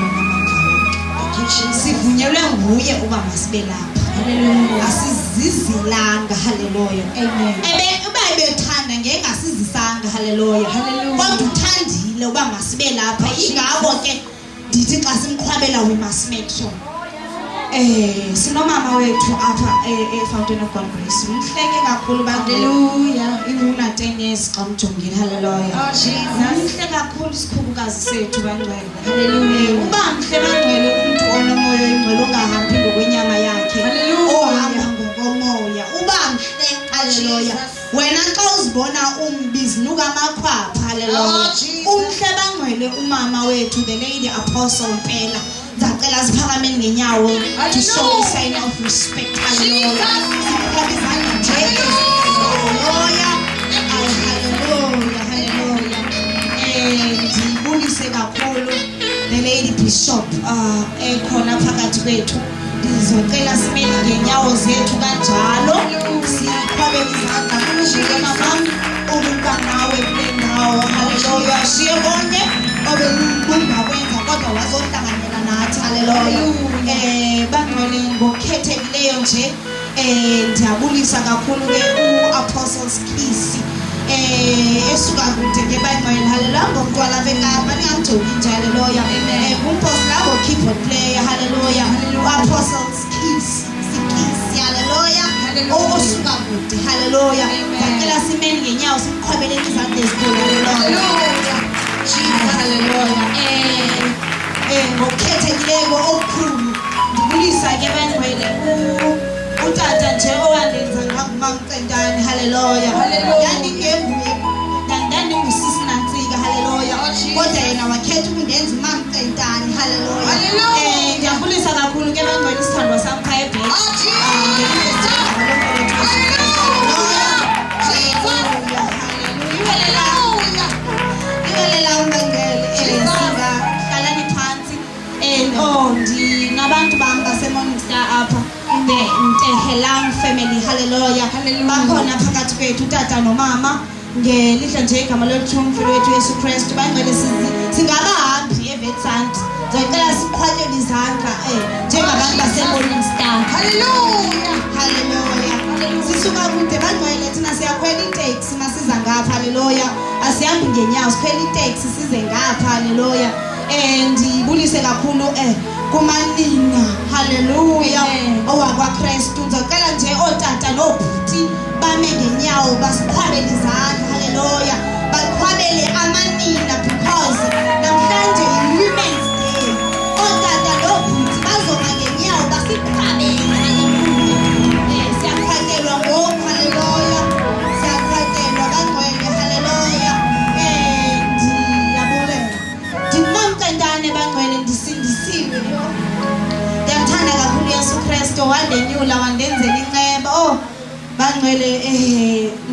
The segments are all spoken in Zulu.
Namandla wonke. Thank you, Jesus. Sivunyelwe nguye uba masibe lapha. Hallelujah. Asizizelanga, haleluya. Amen. Ebe uba ebethanda ngengasizisanga, haleluya. Hallelujah. Kodwa uthandile uba masibe lapha. Ingako ke ndithi xa simqhwabela, we must make sure. Sinomama wethu apha e-Fountain of God Grace. Mhle ke kakhulu, bangcwele. Hallelujah. Inguna 10 years xa mjongile, haleluya. Oh, Jesus. Mhle kakhulu isikhukukazi sethu, bangcwele. Hallelujah. Uba mhle, bangcwele, umntu onomoya oyingcwele, ongahambi ngokwenyama yakhe, Hallelujah. ohamba ngokomoya, uba mhle, haleluya. Jesus. Wena xa uzibona umbi, zinuka amakhwapha, haleluya. Oh, Jesus. Umhle, bangcwele, umama wethu, the Lady Apostle Mpela. Ndzacela siphakameni ngenyawo to show a sign of respect, haleluya. Jesus. Siqhwabe izandla nje, haleluya. Ay, haleluya, haleluya. Ndibulise kakhulu the Lady Bishop ekhona phakathi kwethu. Ndizocela simele ngenyawo zethu kanjalo, siqhwabe izandla. Kuluvuyo, mamam, ukuba nawe kule ndawo, haleluya. Shiye konke obelungakwenza kodwa wazohlanganyela nathi, haleluya. Bangcwele, ngokukhethekileyo nje ndiyabulisa kakhulu ke u-Apostles Kisi, esuka kude ke, bangcwele, haleluya. Ngomntu walapha eKapa, ningamjongi nje, haleluya. Ngumpostile abo, keyboard player, haleluya. U-Apostles Kisi, Sikisi, haleluya. Hallelujah. Osuka kude, haleluya. Amen. Ndiyacela simeni ngenyawo, simqhwabeleni izandla ezikhulu, haleluya. Hallelujah. Jesus. Haleluya. Ngokukhethekileyo okukhulu ndibulisa ke, bangcwele, utata nje owandenza ngangumamcentane, haleluya. Hallelujah. Ndandingenguye, ndandingusisi Nantsika, haleluya. Oh, Jesus. Kodwa yena wakhetha ukundenza umamcentane, haleluya. Hallelujah. Ndiyabulisa kakhulu ke, bangcwele, isithandwa sam phaa ebhek. Oh, Jesus. Hallelujah. Jesus. Hallelujah. Iwelela umbengele. Jesus. Singahlalani phantsi and oh, ndinabantu bam base-Morning Star apha, the Ntehelang family, haleluya. Hallelujah. Bakhona phakathi kwethu utata nomama. Ngelihle nje igama loluthumfelo wethu Yesu Kristu, bangcwele, singabahambi eVetsant. Ndiyacela siqhwatyelwe izandla njengabantu base-Morning Star. Hallelujah. Haleluya. Sisuka kude, bangcwele. Thina siyakhwela iteksi masiza ngapha, haleluya. Asihambi ngenyawo, sikhwela iteksi size ngapha, haleluya. Ndibulise kakhulu kumanina, haleluya, Amen. owakwaKrestu. Ndizocela nje ootata noobhuti bame ngenyawo, basiqhwabele izandla, haleluya. Baqhwabele amanina because namhlanje yi-Women's Day. Ootata noobhuti bazoma ngenyawo, basiqhwabele, haleluya. Siyaqhwatyelwa ngoku, haleluya. Siyaqhwatyelwa, bangcwele, haleluya. Ndiyabulela. Ndingumamcentane, bangcwele, ndisindisiwe, yho. Ndiyamthanda kakhulu uYesu Kristu, wandenyula, wandenzela inceba. Oh, bangcwele,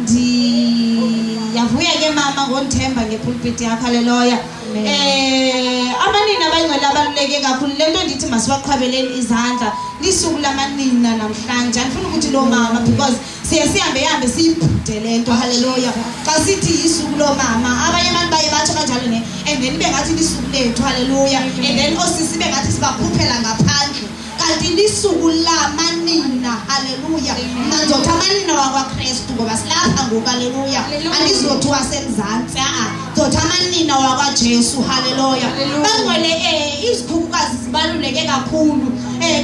ndiyavuya ke, mama, ngondithemba ngepulpiti yakho, haleluya. Amen. Amanina, abangcwele, abaluleke kakhulu. Le nto ndithi masiwaqhwabeleni izandla, lisuku lamanina namhlanje. Andifuni ukuthi loo mama because siye sihambe hambe siyibhude le nto, haleluya. Xa sithi isuku loomama, abanye abantu baye batsho kanjalo ne, and then ibe ngathi lisuku lethu, haleluya, and then oosisi ibe ngathi sibakhuphela ngaphandle, kanti lisuku lamanina, haleluya. Mna ndizothi amanina wakwaKrestu ngoba silapha ngoku, haleluya. Hallelujah. Andizothi waseMzantsi, a-a, ndizothi amanina wakwaJesu, haleluya. Hallelujah. Bangcwele, izikhukukazi zibaluleke kakhulu.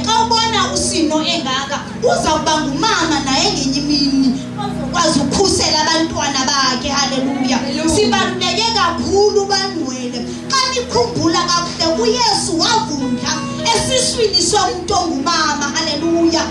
Xa ubona usino engaka, uzawuba ngumama naye ngenye imini, ozokwazi ukukhusela abantwana bakhe, haleluya. Hallelujah. Sibaluleke kakhulu, bangcwele. Xa nikhumbula kakuhle, uYesu wavundla esiswini somntu ongumama, haleluya.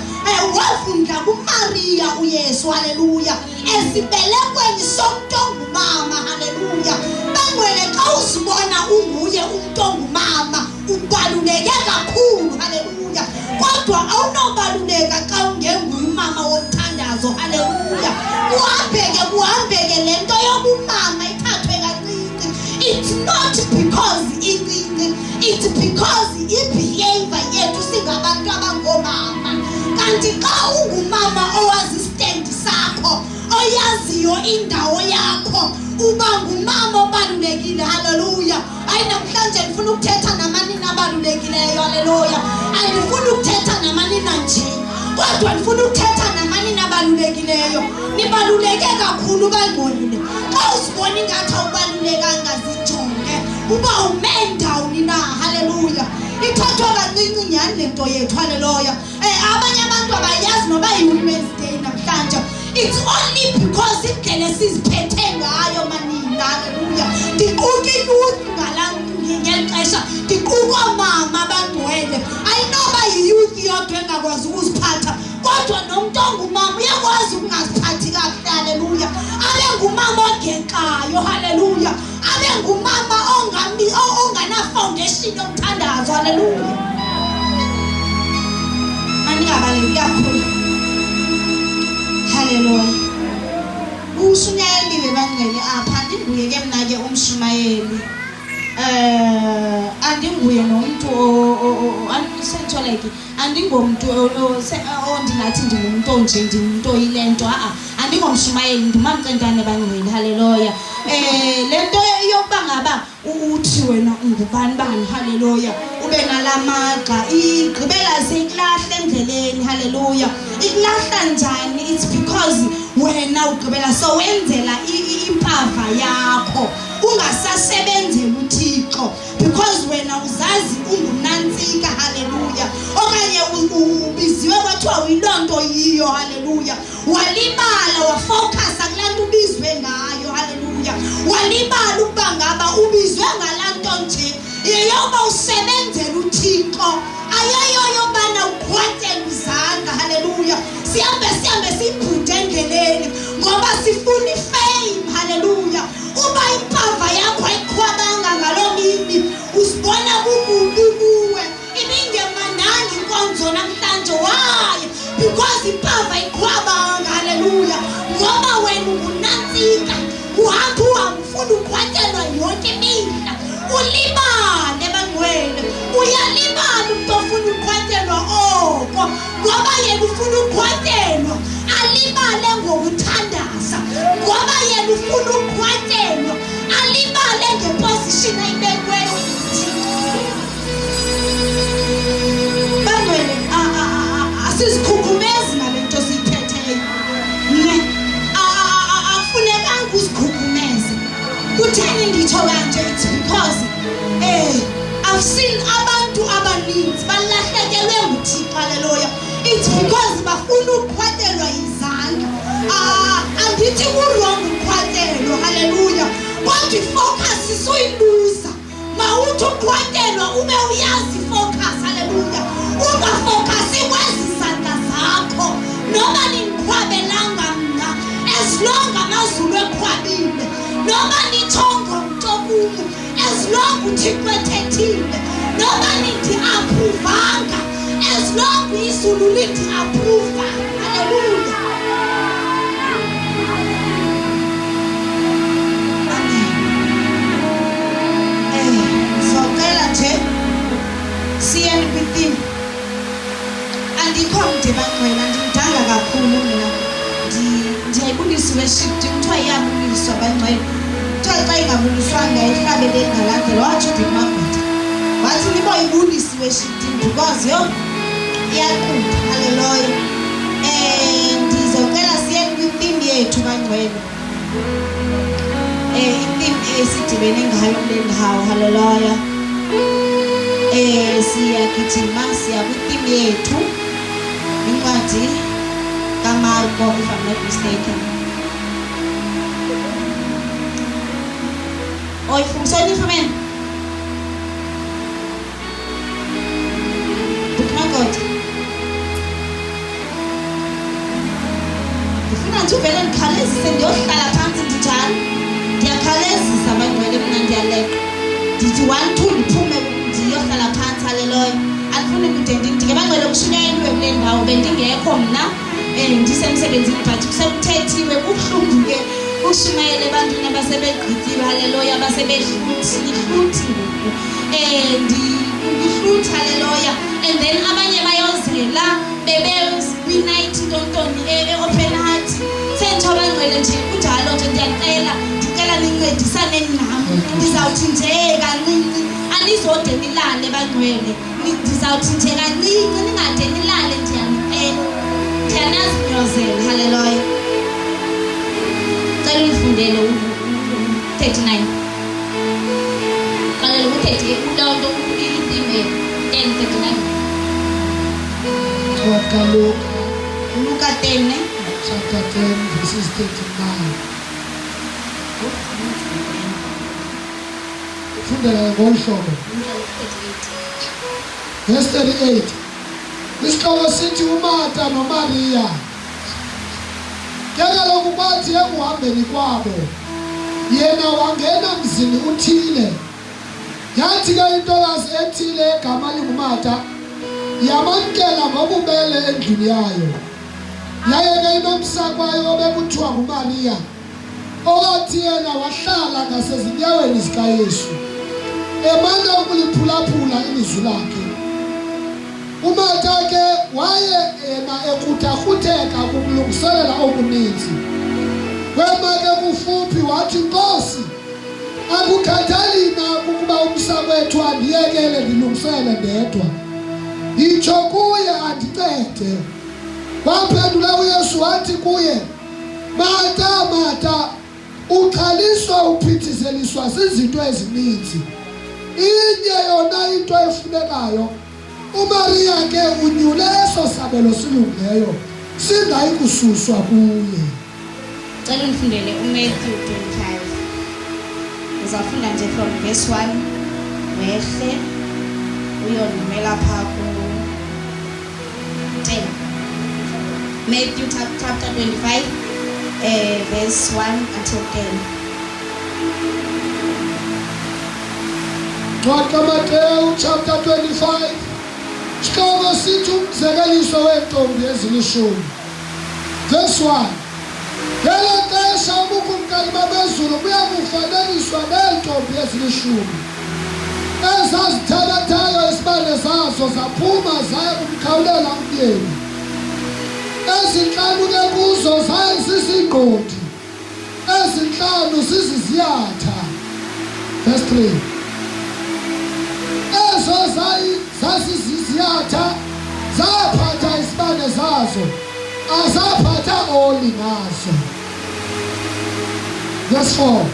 Wavundla kuMaria uYesu, haleluya, esibelekweni somntu ongumama, haleluya. Bangcwele, xa uzibona unguye umntu ongumama, ubaluleke kakhulu, haleluya. Kodwa awunobaluleka xa ungenguye umama womthandazo, haleluya. Kuhambeke, kuhambeke le nto yobumama ithathwe kancinci. It's not because incinci, it's because i-behavior yethu singabantu abangoomama. Kanti xa ungumama owazi istendi sakho, oyaziyo. Oyaziyo indawo yakho, uba ngumama obalulekile. Haleluya. Hayi, namhlanje ndifuna ukuthetha namanina abalulekileyo. Haleluya. Andifuni ukuthetha namanina nje, kodwa ndifuna ukuthetha namanina abalulekileyo. Nibaluleke kakhulu, bangcwele. Xa uzibona ingathi awubalulekanga, zijonge uba ume ndawoni na. Haleluya. Ithathwa kancinci nyhani le nto yethu. Haleluya. Abanye abantu abayazi noba yi-Women's Day namhlanje. It's only because indlela esiziphethe ngayo, manina. Haleluya. Ndiquka i-youth ngeli xesha, ndiquka oomama abangcwele. Ayinoba yi-youth yodwa engakwazi ukuziphatha, kodwa nomntu ongumama uyakwazi ukungaziphathi kakuhle. Haleluya. Abe ngumama ogeqayo. Haleluya. Abe ngumama ongana-foundation yomthandazo. Haleluya. Maningabaleki kakhulu. Haleluya. Ushunyayeliwe, bangcwele, apha. Andinguye ke mna ke umshumayeli, andinguye nomuntu setsho like andingomntu ondingathi ndingumntu onje, ndingumntu oyile nto. A-a, andingomshumayeli, ndimamcentane, bangcwele. Haleluya. Le nto yokuba ngaba uthi wena ungubani bani, haleluya, ube nalamagxa, igqibela seyikulahla endleleni. Haleluya. Ikulahla njani? It's because wena ugqibela sowenzela impava yakho, ungasasebenzeli uThixo, because wena uzazi ungunantsika. Haleluya. Okanye ubiziwe kwathiwa uyiloo nto yiyo. Haleluya. Walibala wafocusa kulaa nto ubizwe ngayo. Haleluya. Walibala ukuba ngaba ubizwe ngalaa nto nje yeyoba usebenzela uThixo, ayeyo yobana uqhwatyela izandla. Haleluya. Sihambe sihambe siyibhude endleleni ngoba sifuna ifame. Haleluya. Uba impava yakho ayiqhwabanga ngaloo mini, uzibona kukubi kuwe, ibingemandanga inkonzo namhlanje. Why? Because impava iqhwabanga. Haleluya. Ngoba wena ungunantsika, uhamba uhamba ufuna uqhwatyelwa yonke imihla, ulibale, bangcwele. Uyalibala umntu ofuna uqhwatyelwa oko, ngoba yena ufuna uqhwatyelwa, alibale ngokuthandaza, ngoba yena ufuna uqhwatyelwa, alibale ngeposition ayibekiweyo nguThixo. Bangcwele, asizikhukhumezi ngale nto siyiphetheyo, ne. Akufunekanga uzikhukhumeze. Kutheni nditsho kanje? It's because I've seen abantu abaninzi balahlekelwe nguThixo. Haleluya. It's because bafuna uqhwatyelwa izandla. Ah, andithi kuwrong uqhwatyelwa. Haleluya. Kodwa ifocus suyiluza. Mawuthi uqhwatyelwa ube uyazi ifocus. Haleluya. Ungafocusi kwezi zandla zakho. Noba nindiqhwabelanga mna, as long amazulu eqhwabile, noba nitshongo nto kum, as long uThixo ethethile, noba nindi-approvanga, as long izulu lindi-approva. Haleluya. Amen. Ndizocela nje siyeni kwitheme. Andikho mde, bangcwele, andimdanga kakhulu mna. Ndiyayibulisa iworship team. Kuthiwa iyabuliswa, bangcwele. Kuthiwa xa ingabuliswanga ihlabele ngalaa ndlela. Watsho uDick Magwetha, wathi niboyibulisa iworship team because yho, iyaqupha. Haleluya. Ndizocela siyeni kwitheme yethu, bangcwele, itheme esidibene ngayo kule ndawo. Haleluya. Siyagijima siya kwitheme yethu, incwadi kaMarko, if I'm not mistaken. Oh, ifumene Bhuti, ndifuna nje uvele ndikhawulezise ndiyohlala phantsi. Ndinjalo, ndiyakhalezisa, bangcwele, mna ndiyaleqa. Ndithi one two, ndiphume ndiyohlala phantsi. Haleluya. Andifuni kude ndindike, bangcwele. Kushunyayeliwe kule ndawo, bendingekho mna, ndisemsebenzini, but sekuthethiwe. Kubuhlungu ke ushumayele ebantwini abasebegqityiwe. Haleluya. Abasebehluthi, ihluthi ngoku, ndihluthi. Haleluya. And then abanye bayozela bebe kwinight ntontoni e-open heart. Senditsho, bangcwele, nje kunjalo. Ndizawuthi nje kancinci, anizode nilale bangcwele. Ndizawuthi nje kancinci, ningade nilale, ndiyanicela. Ndiyanazinyozela, haleluya. Cela undifundele u-39. Qalela ku-38, kuloo nto ithime 10:39. Ncwadi kaLuka Luka 10 ne? chapter 10 verses 39. Ufundela ngolu hlobo. Verse 38. Isihloko sithi uMarta noMaria. Ke kaloku kwathi ekuhambeni kwabo, yena wangena mzini uthile. Yathi ke intokazi ethile egama linguMarta yamamkela ngobubele endlwini yayo. Yaye ke inomsakwayo obekuthiwa nguMariya, owathi yena wahlala ngasezinyaweni zikaYesu, emana ukuliphulaphula ilizwi lakhe. UMarta ke waye yena ekruthakrutheka kukulungiselela okuninzi. Wema ke kufuphi wathi, Nkosi, akukhathali na ukuba umsakwethu andiyekele ndilungisele ndedwa? Yitsho kuye andincede. Waphendula uYesu wathi kuye, Marta, Marta, uxhaliswa uphithizeliswa zizinto ezininzi. Inye yona into efunekayo. UMariya ke unyule eso sabelo silungileyo, singayi kususwa kuye. Cela undifundele uMatthew 25. Uzawufunda nje from verse 1 wehle uyondumela phaa ku 10. Matthew chapter 25 verse 1 until 10. Ncwadi kaMateyu chapter 25, sihloko sithi umzekeliso weentombi ezilishumi. Verse 1. Ngelo xesha ubukumkani babezulu buya kufaneliswa neentombi ezilishumi ezazithabathayo izibane zazo zaphuma zaya kumkhawulela umyeni. Ezintlanu ke kuzo zayizizingqondi, ezintlanu ziziziyatha. Verse 3. Ezo zaziziziyatha zaphatha izibane zazo, azaphatha oli nazo. Verse 4.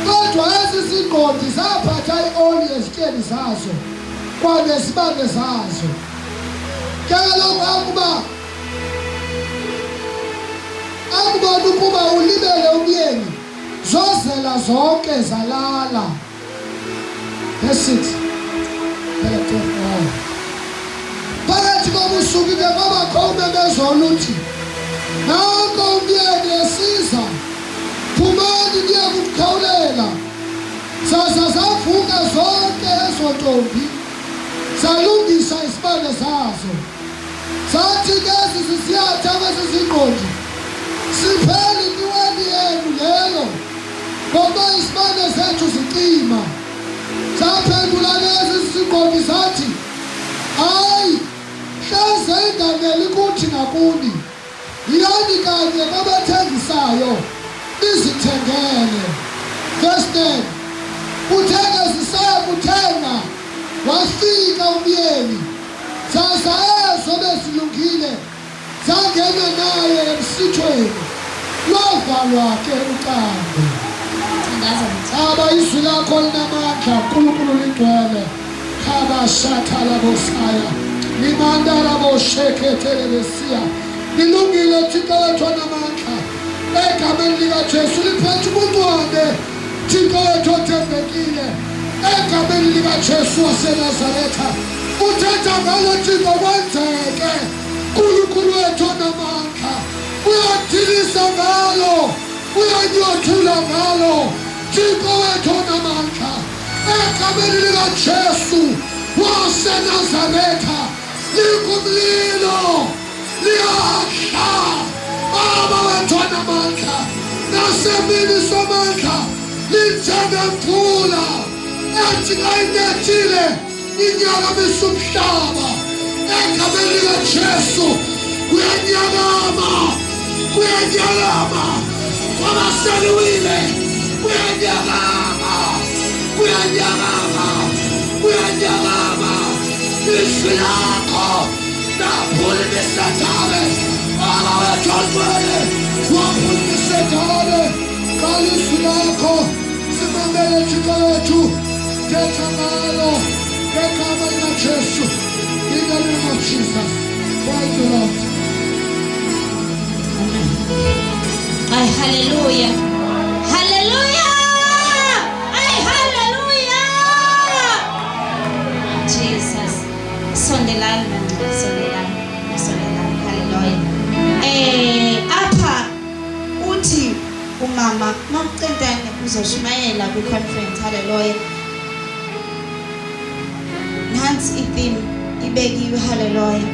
Kodwa ezi zingqondi zaphatha ioli ezityeni zazo kwanezibane zazo. Ke kaloku akubona ukuba ulibele umyeni, zozela zonke zalala. Verse 6. Phakathi kobusuku ke kwabakho umemezo oluthi, nanko umyeni esiza, phumani niye kumkhawulela. Zaza zavuka zonke ezo ntombi, zalungisa izibane zazo. Zathi ke ezi ziziyatha kwezi zingqondi, sipheli iwayini yenu leyo, ngokuba izibane zethu zicima. Zaphendula lezi zingqondi zathi, hayi, hleze inganeli kuthi nakuni, yiyani kanye kwabathengisayo nizithengele. Verse 10. Kuthe ke zisaya kuthenga, wafika umyeni. Zaza ezo bezilungile zangena naye emsithweni, lwavalwa ke ucango. Thandaza mthi. Baba, izwi lakho linamandla, Nkulunkulu lingcwele. Kabashathalabosaya limandalaboshekethelebesiya. Lilungile Thixo wethu onamandla, egameni likaJesu liphethe ubuncwane. Thixo wethu othembekile, egameni likaJesu waseNazaretha, uthetha ngalo Thixo kwenzeke. Nkulunkulu wethu onamandla, uyathilisa ngalo, uyanyothula ngalo. Thixo wethu onamandla, egameni likaJesu waseNazaretha, lingumlilo, liyadla. Baba wethu onamandla, nasemini somandla, linjengemvula ethi xa inethile inyakamisa umhlaba. Egameni likaJesu kuyanyakama, kuyanyakama kwabaseliwile, kuyanyakama. Kuyanyakama, kuyanyakama. Izwi lakho laphula imisedane. Baba wethu ongcwele, waphula imisedane. Qala izwi lakho, simamele Thixo wethu. Thetha ngalo ngegama likaJesu. In the name of Jesus. Thank you, Lord. Ay, haleluya. Haleluya! Ay, haleluya! Jesus. Sondelani bangcwele, sondelani. Sondelani. Haleluya. Apha uthi umama Mamcentane uzoshumayela kwi-conference. Haleluya. Nansi i-theme ibekiwe. Haleluya.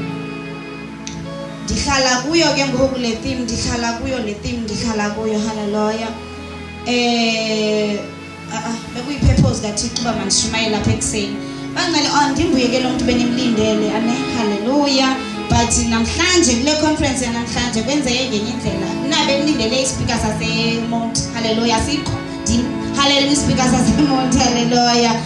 Ndihlala kuyo ke ngoku le theme, ndihlala kuyo le theme, ndihlala kuyo. Haleluya. Bekuyi-purpose kaThixo uba mandishumayele lapha ekuseni. Bangcwele, oh, ndimbuye ke lo mntu benimlindele ane. Haleluya. But namhlanje kule conference yanamhlanje kwenzeke ngenye indlela. Mna benilindele ispeaker saseMount. Haleluya, sikho ndim. Haleluya, ispeaker saseMount. Haleluya.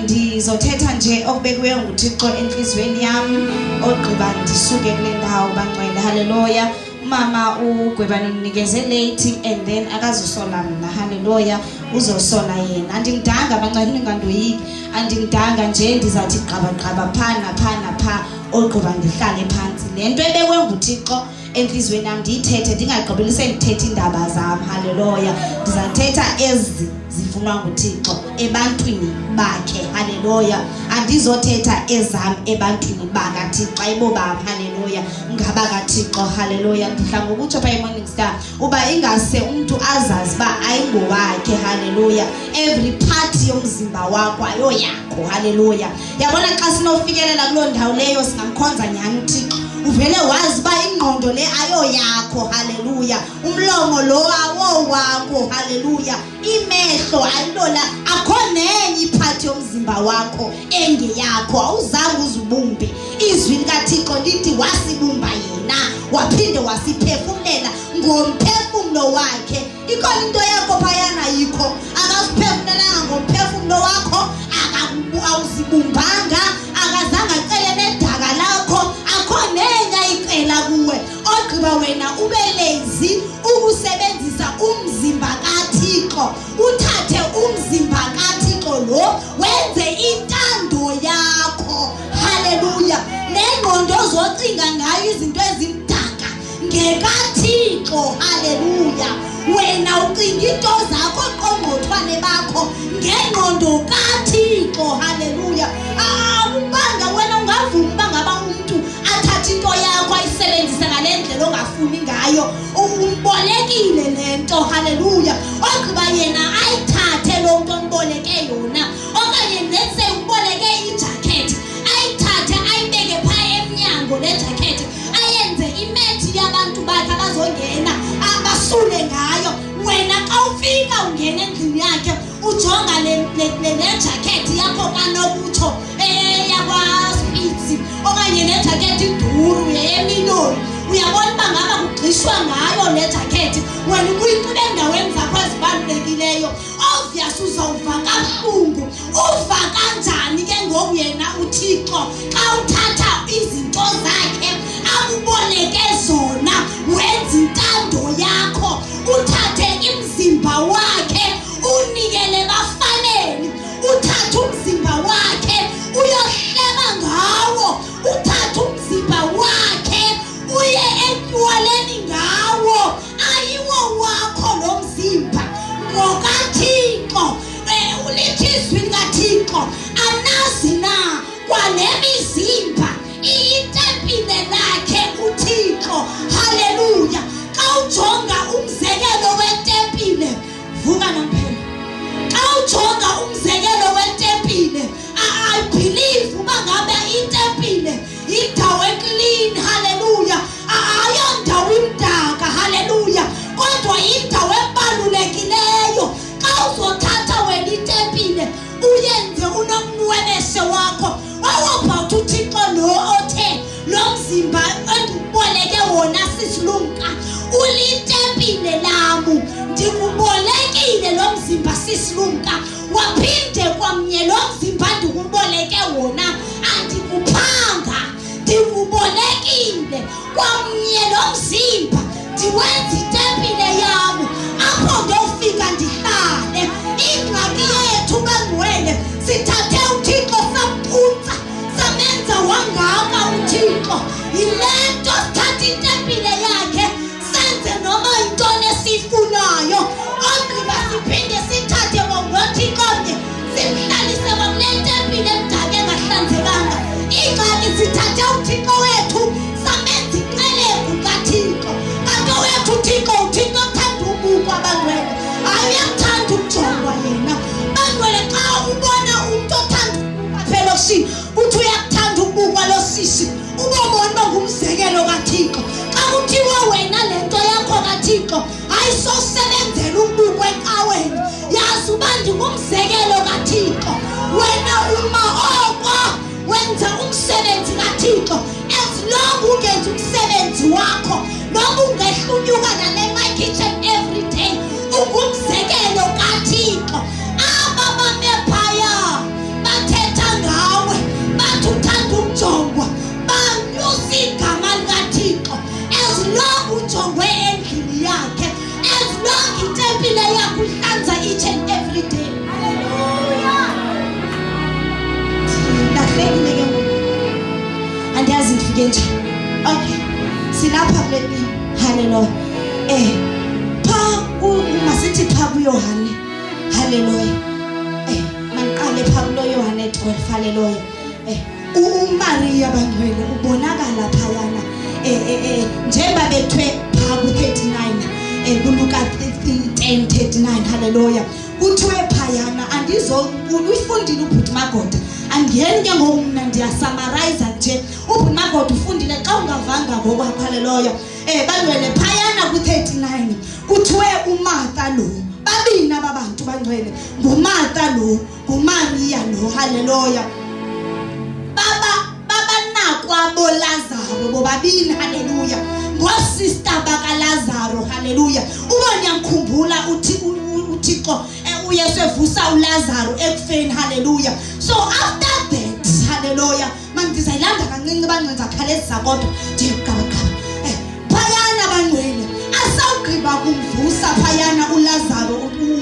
Ndizothetha nje okubekiweyo nguThixo entliziyweni yam, ogqiba ndisuke kule ndawo bangcwele. Haleluya. Umama uGwebane undinikeze late and then akazusola mna. Haleluya, uzosola yena. Andimdanga bangcwele, ningandoyiki, andimdanga nje, ndizathi gqaba gqaba pha napha napha, ogqiba ndihlale phantsi. Le nto ebekwe nguThixo entliziyweni yam ndiyithethe, ndingagqibeli sendithetha iindaba zam. Haleluya. Ndizathetha ezi zifunwa nguThixo ebantwini bakhe. Haleluya. Andizothetha ezam ebantwini bakaThixo, ayibobam. Haleluya, ngabakaThixo. Haleluya. Ndidla ngokutsho phaa eMorning Star uba ingase umntu azazi uba ayingowakhe. Haleluya. Every part yomzimba wakho ayoyakho. Haleluya. Yabona, xa sinofikelela kuloo ndawo leyo, singamkhonza nyhani uThixo. Uvele wazi uba ingqondo le ayoyakho. Haleluya. Umlomo lo awowakho. Haleluya. Imehlo ayilola, akho nenye iphathi yomzimba wakho engeyakho, awuzange uzibumbe. Izwi likaThixo lithi wasibumba yena, waphinde wasiphefumlela ngomphefumlo wakhe. Ikhona into yakho phayana? Yikho akasiphefumlelanga ngomphefumlo wakho, awuzibumbanga, akazange acele nedaka lakho, akho nenye ayicela kuwe. Ogqiba wena ube lazy ukusebenzisa umzimba kaThixo, uthathe umzimba kaThixo lo wenze intando yakho. Haleluya. Nengqondo ozocinga ngayo izinto ezimdaka ngekaThixo. Haleluya. Wena ucinga into zakho, qongqothwane bakho, ngengqondo kaThixo. Haleluya. Awubanga wena ungavuma uba ngaba umntu athathe into yakho ayisebenzise ngale ndlela ongafuni ngayo. Umbolekile le nto. Haleluya. Ogqiba yena ayithathe loo nto omboleke yona, okanye let's say uboleke ijakhethi, ayithathe ayibeke phaa emnyango le jakhethi, ayenze imethi yabantu bakhe abazongena abasule ngayo. Wena xa ufika ungena endlini yakhe, ujonga le jakhethi yakho kanokutsho eyakwaSpitz, okanye le jakhethi iduru yeyemiloli, uyabona uba ngaba kugxishwa ngayo le jakhethi, wena ubuyinxibe endaweni zakho ezibalulekileyo. Obvious uzawuva kabuhlungu. Uva kanjani ke ngoku yena uThixo xa uthatha izinto zakhe akuboleke zona wenza intando yakho, uthathe imzimba wakhe unikele bafaneni, uthathe umzimba wakhe uyohleba ngawo, uthathe umzimba wakhe uye etywaleni ngawo? Ayiwo wakho lo mzimba, ngokaThixo. Ulithi izwi likaThixo, anazi na kwale mizimba iyitempile lakhe uThixo? Haleluya. Xa ujonga umzekelo wetempile, vuka namphela, xa ujonga umzekelo wetempile, I believe uba ngabe itempile yindawo eclean. Haleluya. Ayondawo imdaka. Haleluya. Kodwa yindawo ebalulekileyo. Xa uzothatha wena itempile uyenze unomnwebeshe wakho, wawobhawuthi uThixo lo othe lo mzimba endikuboleke wona, sisilumka, ulitempile lamu, ndikubolekile lo mzimba, sisilumka. Kwamnye lo mzimba ndiwenza itempile yam, apho ndofika ndihlale. Ingxaki yethu bangcwele, sithathe uThixo sampuntsa, samenza wangaka uThixo. Yile nto sithatha itempile yakhe senze noma yintoni esiyifunayo, ogqiba siphinde sithathe ngoThixo omnye simhlalise kwakule tempile emdaka engahlanzekanga. Ingxaki sithathe uThixo wethu samenza iqelegu kaThixo, kanti owethu uThixo uThixo othanda ubukwa bangcwele. Hayi, uyakuthanda ukujongwa yena bangcwele. Xa ubona umntu othanda ukubukwa apha elokishini, uthi uyakuthanda ukubukwa lo sisi, ubobona uba ngumzekelo kaThixo. Xa kuthiwa wena le nto yakho kaThixo ayisosebenzela ukubukwa ecaweni, yazi uba ndingumzekelo kaThixo. Wena uma oko wenza umsebenzi kaThixo, as long ungenza umsebenzi wakho, noba ungehlunyuka nale my kitchen every day, ungumzekelo kaThixo. Aba bame phaya bathetha ngawe, bathi uthanda ukujongwa, banyusa igama likaThixo. As long ujongwe endlini yakhe, as long itempile yakho uhlanza each and every day. Ndahlekile ke ngoku, andiyazi ndifike njani. Okay, silapha kule mini, haleluya. Pha masithi pha kuYohane, haleluya. Maniqale pha kulo Yohane 12, haleluya. UMaria bangcwele ubonakala phayana, njengoba bethwe pha ku-39, kuLuka 10:39, haleluya. Kuthiwe phayana, andizo uyifundile ubhuti Magoda, andingeni ke ngoku mna, ndiyasummarize nje. Ubhuti Magoda ufundile, xa ungavanga ngokwakho, haleluya. Bangcwele, phayana ku-39 kuthiwe uMartha lo, babini aba bantu bangcwele, nguMartha lo, nguMaria lo, haleluya. Baba babanakwabo Lazaro bobabini, haleluya, ngoosista bakaLazaro, haleluya. Uba niyamkhumbula uthi uThixo uYesu evusa uLazaro ekufeni, haleluya. So after that, haleluya, man, ndizayilanda kancinci bangcwele, ndizakhalezisa kodwa ndiyegqabagqaba. Phayana bangcwele, asawugqiba kumvusa phayana uLazaro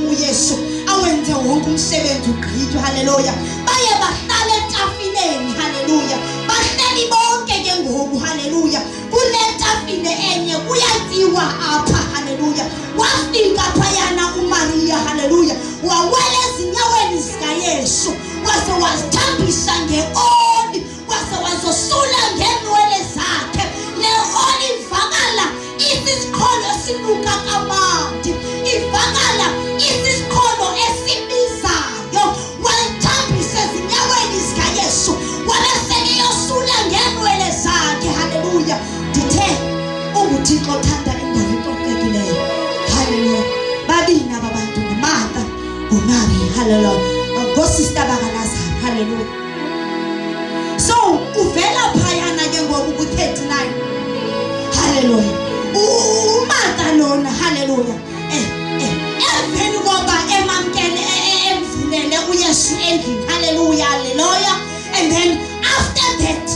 uYesu, awenze wonke umsebenzi ugqitywe, haleluya. Baye bahlala etafileni, haleluya. Bahleli bonke ke ngoku, haleluya, kule tafile enye, kuyatyiwa apha, haleluya. Wafika phayana uMaria, haleluya, wawela ezinyaweni zikaYesu, waze wazithambisa ngeoli, waze wazosula ngeenwele zakhe. Le oli ivakala isisiqholo esinuka kamandi, ivakala isisiqholo esibizayo. Walithambisa ezinyaweni zikaYesu, wabe sekeyosula ngeenwele zakhe, haleluya. Ndithe unguThixo othanda indawo ecocekileyo, haleluya. Babini aba bantu, nguMartha, nguMary, haleluya, ngoosista bakaLazaro, haleluya. So uvela phayana ke ngoku ku-39, haleluya, uMartha lona, haleluya, emveni koba emamkele, emvulele uYesu endlini, haleluya, haleluya, and then after that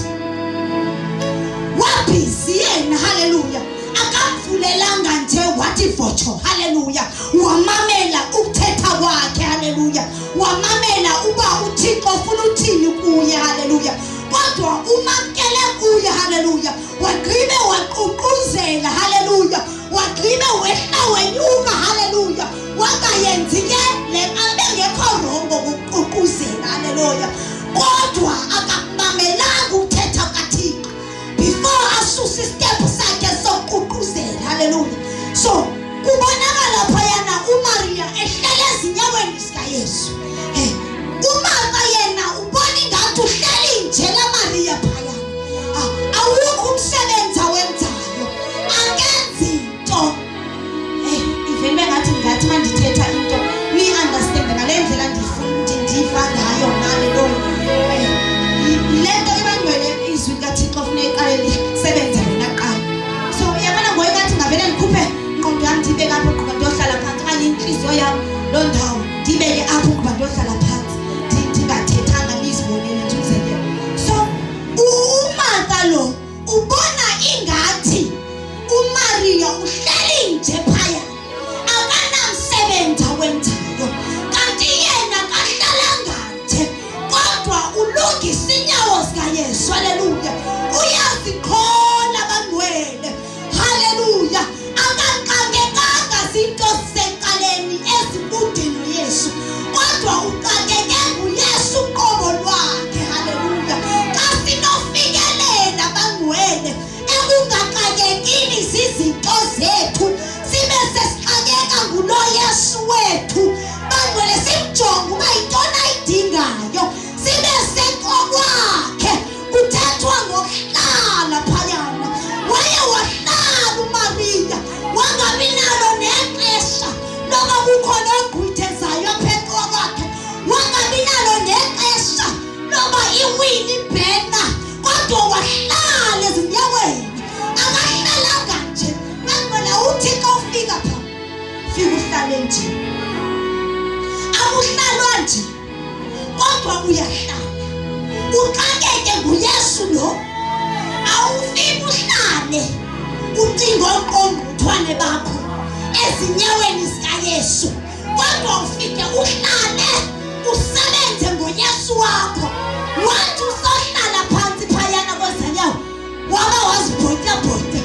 wabhizi yena, haleluya. Akamvulelanga nje wathi votsho, haleluya. Wamamela ukuthetha kwakhe, haleluya. Wamamela uba uThixo ufuna uthini kuye, haleluya. Kodwa umamkele kuye, haleluya, wagqibe waququzela, haleluya, wagqibe wehla wenyuka, haleluya. Wangayenzi ke le abengekho wrong ngokuququzela, haleluya, kodwa akakumamelanga ukuthetha kaThixo before asuse isitepu sakhe sokuququzela, haleluya. So kubonakala phayana uMaria ehlele ezinyaweni zikaYesu. UMartha yena ubona ingathi uhleli nje la Maria phayana. Ah, awukho umsebenzi. Ucinga oqongquthwane bakho ezinyaweni zikaYesu, kodwa ufike uhlale usebenze ngoYesu wakho. Wathi usohlala phantsi phayana kwezanyawo, waba wazibhotyabhotya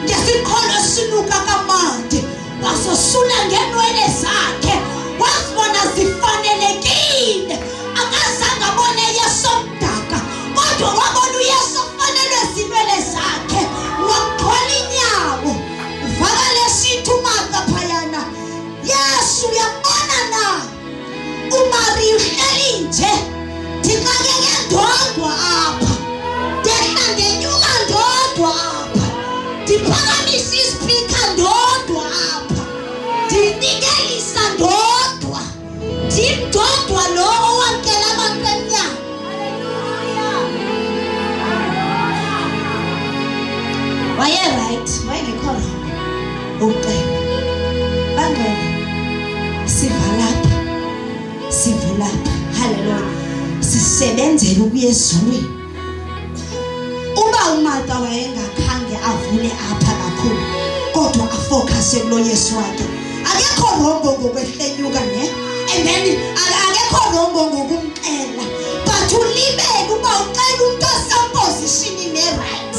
ngesiqholo esinuka kamandi, wazosula ngeenwele zakhe, wazibona zifanelekile. Akazange abone Yesu omdaka, kodwa wabona uYesu ofanelwe zinwele zakhe, wamqhola inyawo. Uvakale esithi uMarta phayana, Yesu uyabona na uMariya uhleli nje, ndixakeke ndodwa apha, ndehla ndenyuka ndodwa apha, ndiphakamisa isipika ndodwa apha, ndinikelisa ndodwa, ndim ndodwa lo owamkela abantu emnyango. Wayerayithi, wayengekho rongo ukucela. Bangene, siva lapha, sivula apha. Haleluya, sisebenzela ukuya ezulwini. Uba uMarta wayengakhange avule apha kakhulu, kodwa afocuse kulo Yesu wakhe, akekho rongo ngokwehlenyuka ne, and then akekho rongo ngokumxela, but ulibele uba uxela umntu osepositionini ne-right.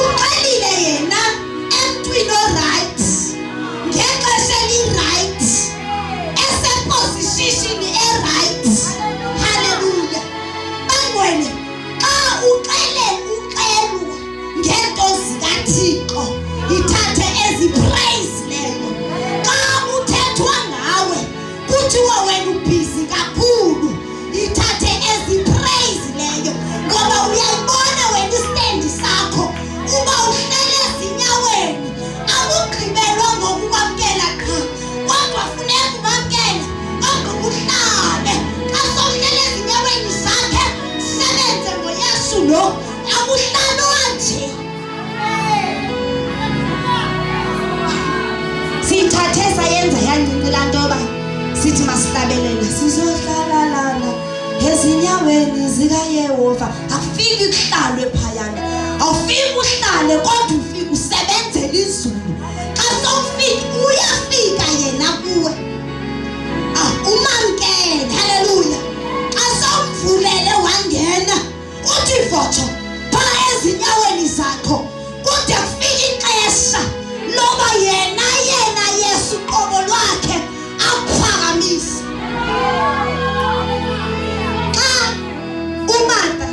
Uxelile yena emntwini o-right ngexesha eli-right, esepositionini e-right. Haleluya. Bangwele, xa uxele uxelwa ngeento zikaThixo, ithathe ezi praise leyo. Xa kuthethwa ngawe kuthiwa wena ubhizi kakhulu, ithathe ezi praise leyo, ngoba uyayibona wena istendi sakho uba uhlele ezinyaweni. Akugqibelwa ngokukwamkela qha, kodwa funeka umamkele ogqiba uhlale. Xa sowuhlele ezinyaweni zakhe, sebenze ngoYesu lo, akuhlalwa nje. Siyithathe sayenza yancinci laa nto yoba sithi masihlabelele, sizohlala lana ezinyaweni zikaYehova. Akufiki kuhlalwe phayana, awufiki uhlale, kodwa ufike usebenzele izulu. Xa sowufika, uyafika yena kuwe, umamkele. Haleluya. Xa sowumvulele wangena, uthi votsho phaa ezinyaweni zakho, kude kufike ixesha loba yena Yesu qobo lwakhe akuphakamise. Xa uMarta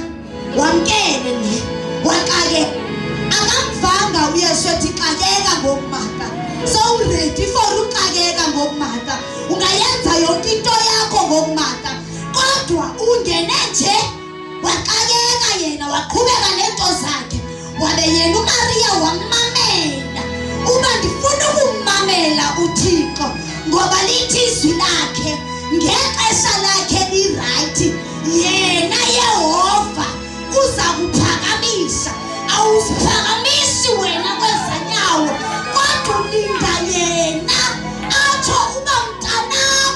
wamkele ne waxake, akamvanga uYesu ethi xakeka ngoku Marta, sowuready for uxakeka ngoku Marta, ungayenza yonke into yakho ngoku Marta. Kodwa ungene nje waxakeka yena, waqhubeka neento zakhe, wabe yena uMariya wammamela. Uba ndifuna ukummamela uThixo, ngoba lithi izwi lakhe ngexesha lakhe lirayithi, yena Yehova uza kuphakamisa. Awuziphakamisi wena kwezanyawo, kodwa ulinda yena atsho uba mntanam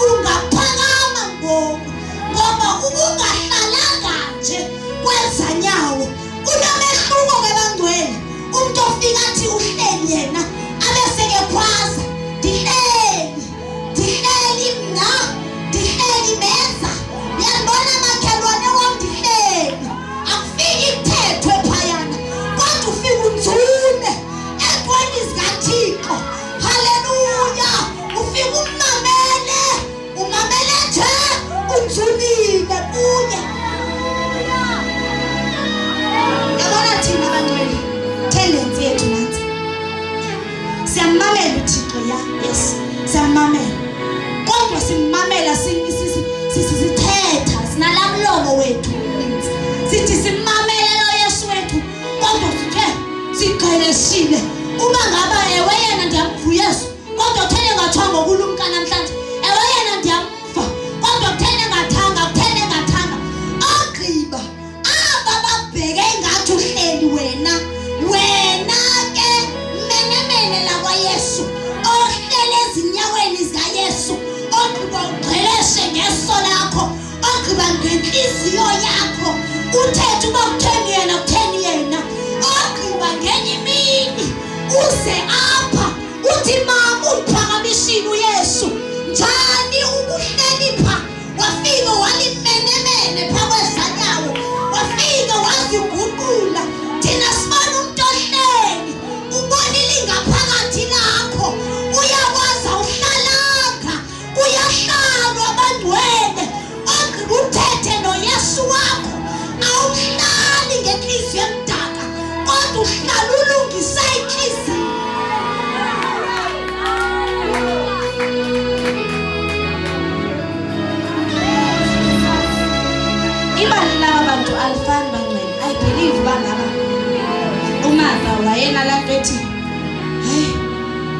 ungaphakama ngoku, ngoba ubungahlalanga nje kwezanyawo. Kunomehluko ke bangcwele, umntu ofika athi uhleli yena abe sekekhwaza, ndihleli, ndihleli mna, ndihleli meza, uyandibona makhelwane wam, ndihleli. Akufiki kuthethwe phayana, kodwa ufika unzune entweni zikaThixo. Haleluya. Ufika ummamele, umamele nje unzulile kuye. Yabona thina bangcwele, tendency yethu nantsi, siyamamela uThixo, ya, yes, siyamamela, kodwa simmamela sithetha, sinalaa mlomo wethu mninzi, sithi simmamele lo Yesu wethu, kodwa sithe sigqeleshile uba ngaba ewe yena ndiyamva uYesu, kodwa kutheni engathwanga ngokulumka namhlanje? Ewe yena ndiyamva, kodwa kutheni engathanga, kutheni engathanga? Ogqiba aba babheke ingathi uhleli wena, wena ke menemene lakwaYesu, ohlele ezinyaweni zikaYesu, ogqiba ugqeleshe ngeso lakho, ogqiba ngentliziyo yakho uthethe uba kutheni yena, kutheni yena. Uthi mama umphakamisile uYesu njani ubuhleli pha, wafika walimenemene pha kwezanyawo, wafika waziguqula. Thina sibona umuntu ohleli, ubona ilingaphakathi lakho, uyakwazi awuhlalanga, kuyahlalwa abangcwele. Ogqiba uthethe noYesu wakho, awuhlali ngenhliziyo emdaka, kodwa uhlala ulungise inhliziyo. Ibali laba bantu alifani bangcwele. I believe uba ngaba uMartha wayenalaa nto ethi hayi,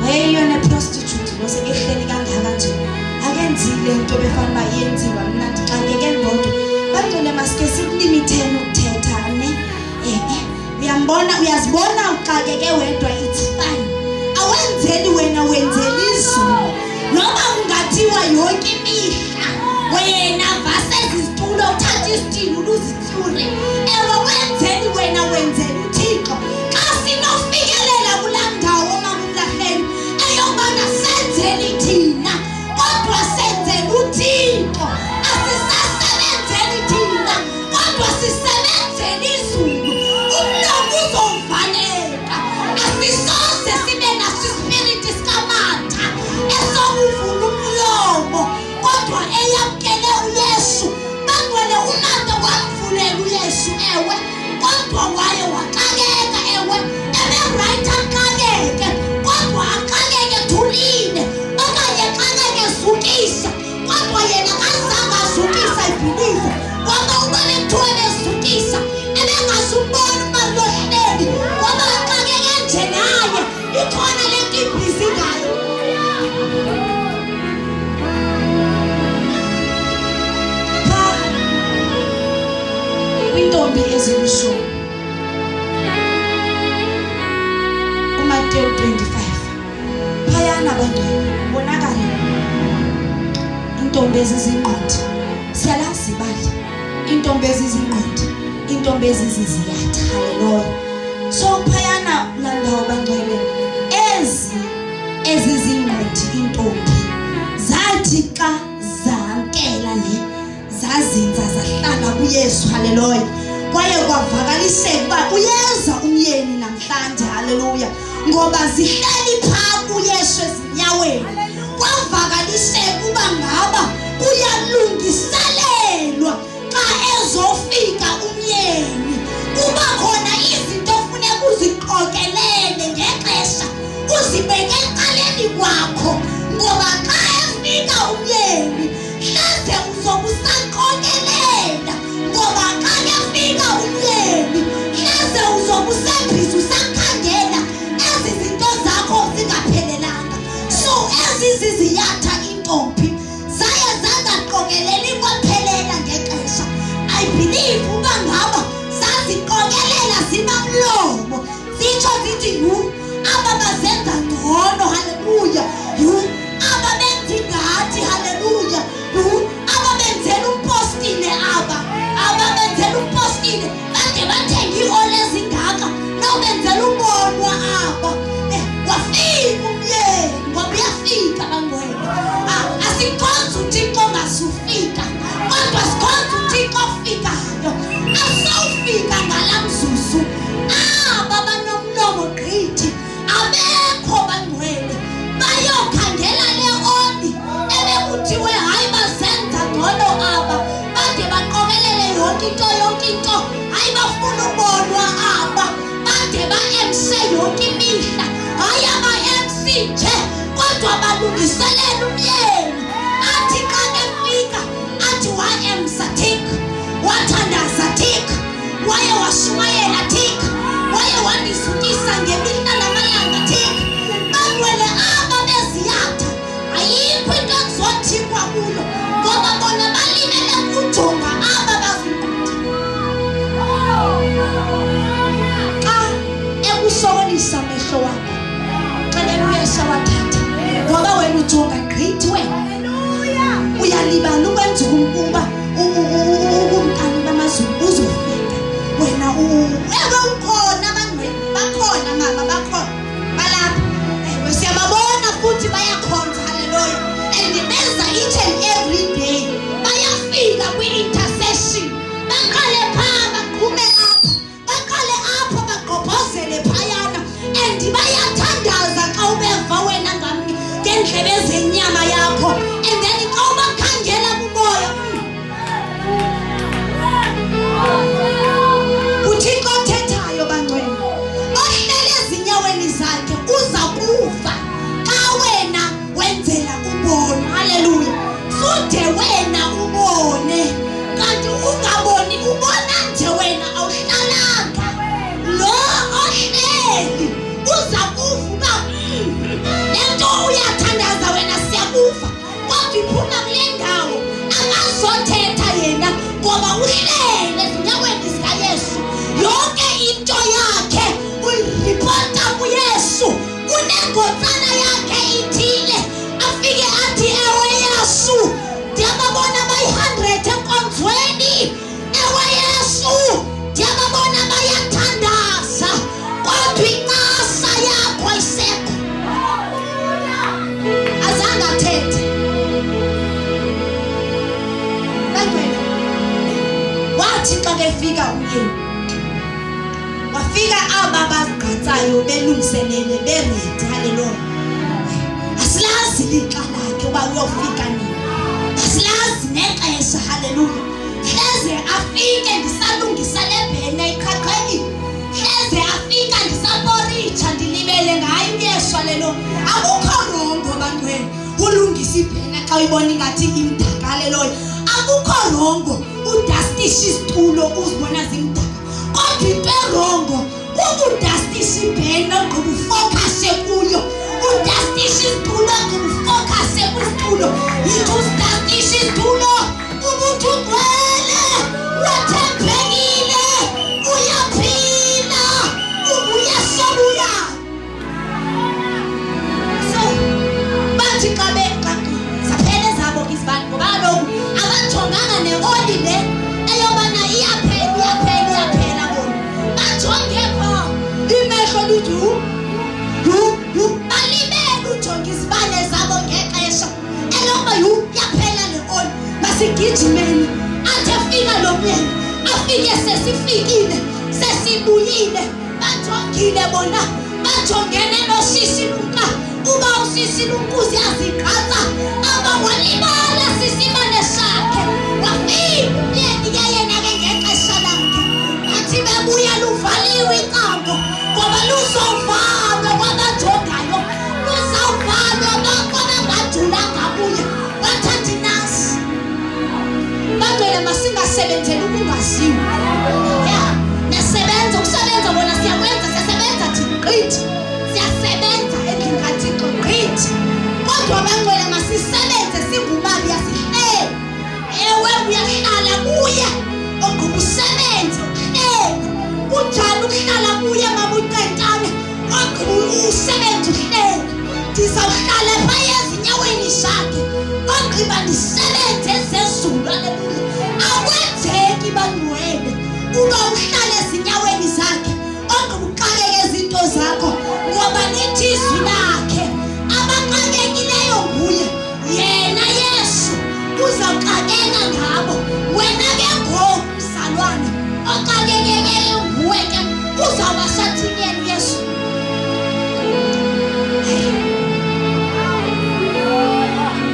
wayeyiyona prostitute lo sekehleli kangaka nje, akenzile nto befana uba iyenziwa, mna ndixakeke ndodwa. Bangcwele, masike sikulimitheni ukuthetha ne. Uyambona, uyazibona uxakeke wedwa, it's fine. Awenzeli wena, wenzela izulu. Noba kungathiwa yonke imihla wena vase izitulo, uthathe isitilo uzithure, ewe wenzeli wena, wenzela uThixo. Xa sinofikelela kulaa ndawo mama umlahleni eyobana senzeli thina kodwa senzela uThixo, asisasebenzeli thina kodwa sisebenzela izulu, umlomo uzovaleka. Asisoze sibe naso ispiriti sikaMatha esokuvula umlomo kodwa eyamkele uYesu. Bangcwele, uMartha wamvulela uYesu, ewe, kodwa waye waxakeka. Ewe, eberayithi axakeke, kodwa axakeke thulile okanye xakeke zukisa, kodwa yena kazange azukisa. Ibhilive ngoba uba bekuthiwa bezukisa ebengazubona uMariya ohleli, ngoba axakeke nje naye, ikhona le nto ibhizi ngayo. Pha kwintombi ezilishumi uMateyu 25 phayana bangcwele, kubonakala intombi ezizingqondi. Siyalazi ibali, intombi ezizingqondi, intombi eziziziyatha. Haleluya. So phayana kulaa ndawo bangcwele, ezi ezizingqondi intombi zathi xa zamkela le, zazinza zahlala kuYesu. Haleluya. Kwaye kwavakaliseka uba uyeza umyeni namhlanje. Haleluya. Ngoba zihleli phaa kuYesu ezinyaweni, kwavakaliseka uba ngaba kuyalungiselelwa xa ezofika umyeni. Kuba khona izinto ofuneka uziqokelele ngexesha, uzibeke ecaleni kwakho, ngoba xa efika umyeni hleze uzokusaqokelela, ngoba xa kefika umyeni hleze uzokusebhiza usakhangela ezi zinto zakho zingaphelelanga. So ezi ziziyatha intombi zaye zangaqokeleli kwaphelela ngexesha. I believe uba ngaba zaziqokelela zibamlomo, zitsho zithi yu aba bazenza ngcono. Haleluya. Yu aba benza ingathi. Haleluya. Yu aba benzela umpostile, aba benzela umpostile, bade bathenge iioli ezingaka, nobenzela ubonwa aba. Wafika umyeni, ngoba uyafika bangcwele. Asikhonzi uThixo ongasufika, kodwa sikhonza uThixo ofikayo. Asawufika ngalaa mzuzu aba banomlomo gqithi abekho bangcwele, bayokhangela le oli ebekuthiwe hayi bazenza ngcono aba, bade baqokelele yonke into, yonke into, hayi bafuna ubonwa aba, bade ba-emse yonke imihla, hayi aba-MC nje kodwa balungiselela umyeni. Athi xa kefika athi wa-emsa tik, wathandaza tik, waye washumayela tik, waye wandizukisa ngemihla namalanga tik. Bangcwele, aba beziyatha ayikho into ekuzothikwa kulo, ngoba bona balimele kujonga aba bazinqondi. Xa ekusokolisa amehlo wakho, xelela uYesu awathathe, ngoba wena ujonga gqithi wena. Uyalibala ukwenza uba ukumkani bamazulu uzofika wena. Ewe ukhona abangcwele, bakhona mama, bakhona, balapha. Ewe siyababona. ngotsana yakhe ithile afike athi ewe Yesu ndiyababona bayi-100 enkonzweni ewe Yesu ndiyababona bayathandaza kodwa incasa yakho ayisekho azange athethe bangcwele wathi xa kefika umyeni wafika aba bazigqatsayo belungiselele beredi haleluya asilazi lixa lakhe uba uyofika nini asilazi nexesha haleluya hleze afike ndisalungisa le bhene iqhaqhekile hleze afika ndisaporitsha ndilibele ngayo uyesu haleluya akukho rongo bangcwele ulungisa ibhena xa uyibona ingathi imdaka haleluya akukho rongo udastisha izitulo uzibona zimdaka kodwa into erongo kukudastisha ibhena ogqiba ufokase kuyo udastisha izitulo ogqiba ufokase kwisitulo yithi usidastisha izitulo ubuthi ugcwele wethembekile uyaphila ubuyasobuya so bathi xa bexa zaphela ezabo ke izibane ngoba kaloku abajonganga neoli le eyobana iyaphela iyaphela iyaphela bona bajonge pha imehlo lithi hu hu hu balibele ujonga izibane zabo ngexesha elokuba yhu yaphela le oli masigijimeni athi efika lo myeni afike sesifikile sesibuyile bajongile bona bajongene nosisi Lumka uba usisi Lumka uyazigqatsa aba walibala sisibane sakhe wafika umyeni ke yena ke ngexesha lakhe bathi bebuya luvaliwe icango ngoba luzovalwa kwabajongayo luzawuvalwa kwabangajulanga kuye wathatha inasi bangcwele masingasebenzeli ukungaziwa ya nasebenza ukusebenza bona siyakwenza siyasebenza thina gqithi siyasebenza endlini kaThixo gqithi kodwa bangcwele masisebenze singubabi yasihleli ewe uyahlala kuye ogqiba usebenze uhleli kunjani ukuhlala kuye mama ucentane ogqiba usebenze uhleli ndizawuhlala phaya ezinyaweni zakhe ogqiba ndisebenze ezezulu aleluya akwenzeki bangcwele uba uhlale ezinyaweni zakhe ogqiba uxakeke izinto zakho ngoba lithi izwi lakhe abaxakekileyo nguye yena Yesu uzawuxakeka ngabo wena ke ngoku mzalwane oxakekekeyo nguwe ke uzawuba sathini yena uYesu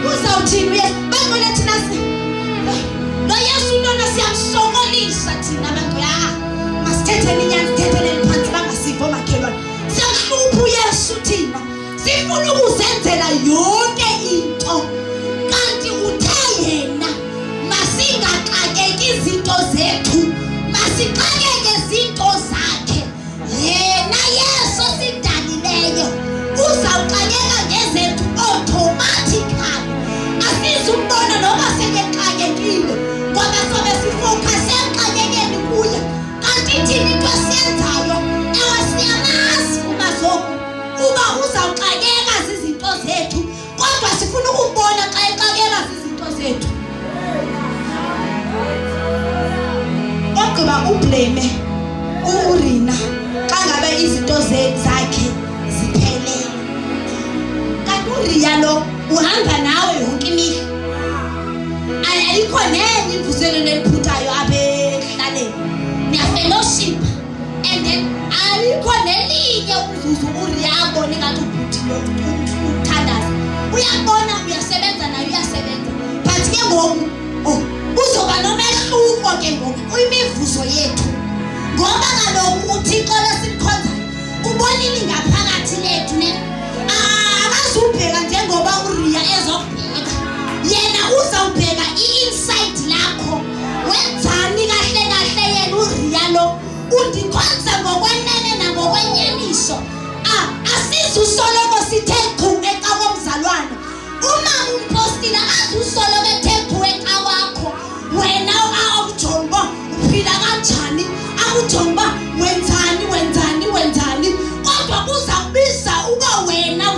uzawuthini uYesu bangcwele thina lo Yesu lona siyamsokolisa thina bangcwele masithetheni inyani sithetheleni phantsi bangasiva oomakhelwane siyamhlupha uYesu thina sifuna ukuzenzela yonke into kanti uthe yena masingaxakeki izinto zethu masixakeke izinto zakhe yena Yesu sidalileyo uzawuxakeka ngezethu automatically asizumbona noba sekexakekile ngoba sobe sifowukhase exakekeni kuye kanti thina into esiyenzayo ewe siyamazi umazoku uba uzawuxakeka zizinto zethu kodwa sifuna ukubona xa exakeka zizinto zethu ogqiba ublame uRina xa ngabe izinto zakhe ziphelele kanti uRiya lo uhamba nawe yonke imihla ayikho nenye imvuselelo eliphuthayo apha ekuhlaleni niyafellowship and then ayikho nelinye umzuzu uRiya abone ngathi ubhuthile ukuthandaza uyabona uyasebenza naye uyasebenza but ke ngoku oh, kuzoba nomehluko ke ngoku kwimivuzo yethu ngoba kaloku uThixo lesimkhonzayo ubonile ngaphakathi lethu ne akazubheka njengoba uRiya ezobheka yena uzawubheka i-inside lakho wenzani kahle kahle yena uRiya lo undikhonza ngokwenene nangokwenyaniso asizusoloko sithe chu ecakomzalwane uma umpostile akazusoloko ethe chu ecakwakho wena akujonga uba uphila kanjani akujonga uba wenzani wenzani wenzani kodwa kuza kubiza uba wena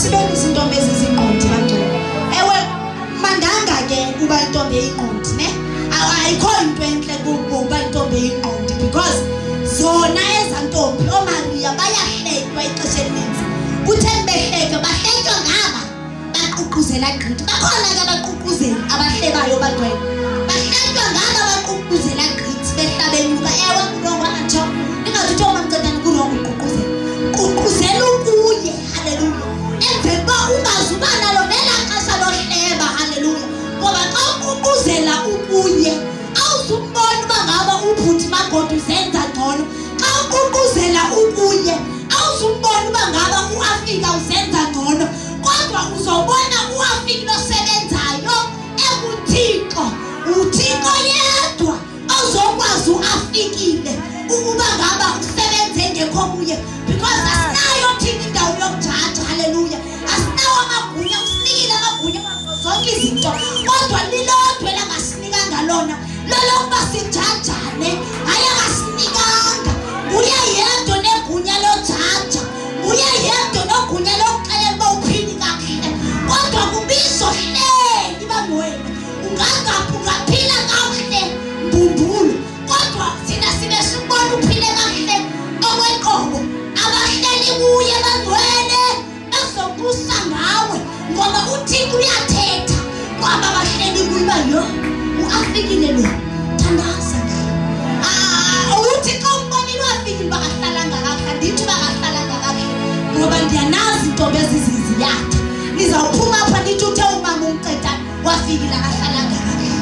Masibeni izintombi ezizingqondi bangcwele. Ewe, mandanga ke uba intombi eyingqondi ne. Ayikho into enhle kuba intombi eyingqondi because zona ezantombi oMaria bayahletywa ixesha elininzi. Kutheni behletywa? Bahletywa ngaba baququzela gqithi. Bakhona ke abaququzeli abahlebayo bangcwele. Bahletywa ngaba baququzela gqithi behla benyuka. Ewe, kurongo angatsho. Ningathi utsho mamcedani kurongo uququzela. Ququzela ukuye. Haleluya. Emveni uba ungazi uba nalo nelaa xesha lohleba. Haleluya. Ngoba xa uququzela ukuye awuzumbona uba ngaba ubhuti magodi uzenza ngcono. Xa uququzela ukuye awuzumbona uba ngaba uAfrika uzenza ngcono. Kodwa uzobona uAfrika losebenzayo enguThixo. UThixo yedwa ozokwazi uafikile ukuba ngaba usebenze engekho kuye because asinayo thina indawo yokujaja. Haleluya. Asinawo amagunya, usinikile amagunya zonke izinto kodwa lilodwa elangasinikanga lona lolokuba sijajane. Hayi, akasinikanga. Nguye yedwa negunya lojaja, nguye yedwa nogunya lokuxelela uba uphili kakuhle. Kodwa kubizo hleli bangwena ungaphila kakuhle mbumbulu, kodwa thina sibe sibona uphile kakuhle okweqobo. Abahleli kuye bangcwele bazobusa ngawe ngoba uThixo uyathetha kwaba bahleli kuye uba yho uafikile lo, thandaza ngaye. Uthi xa umbonile uafikile uba kahlalanga kakuhle, andithi uba kahlalanga kakuhle ngoba ndiyanazi intombi eziziziyatha. Nizawuphuma apha nithi uthe umama umcedane wafikile akahlalanga kakuhle,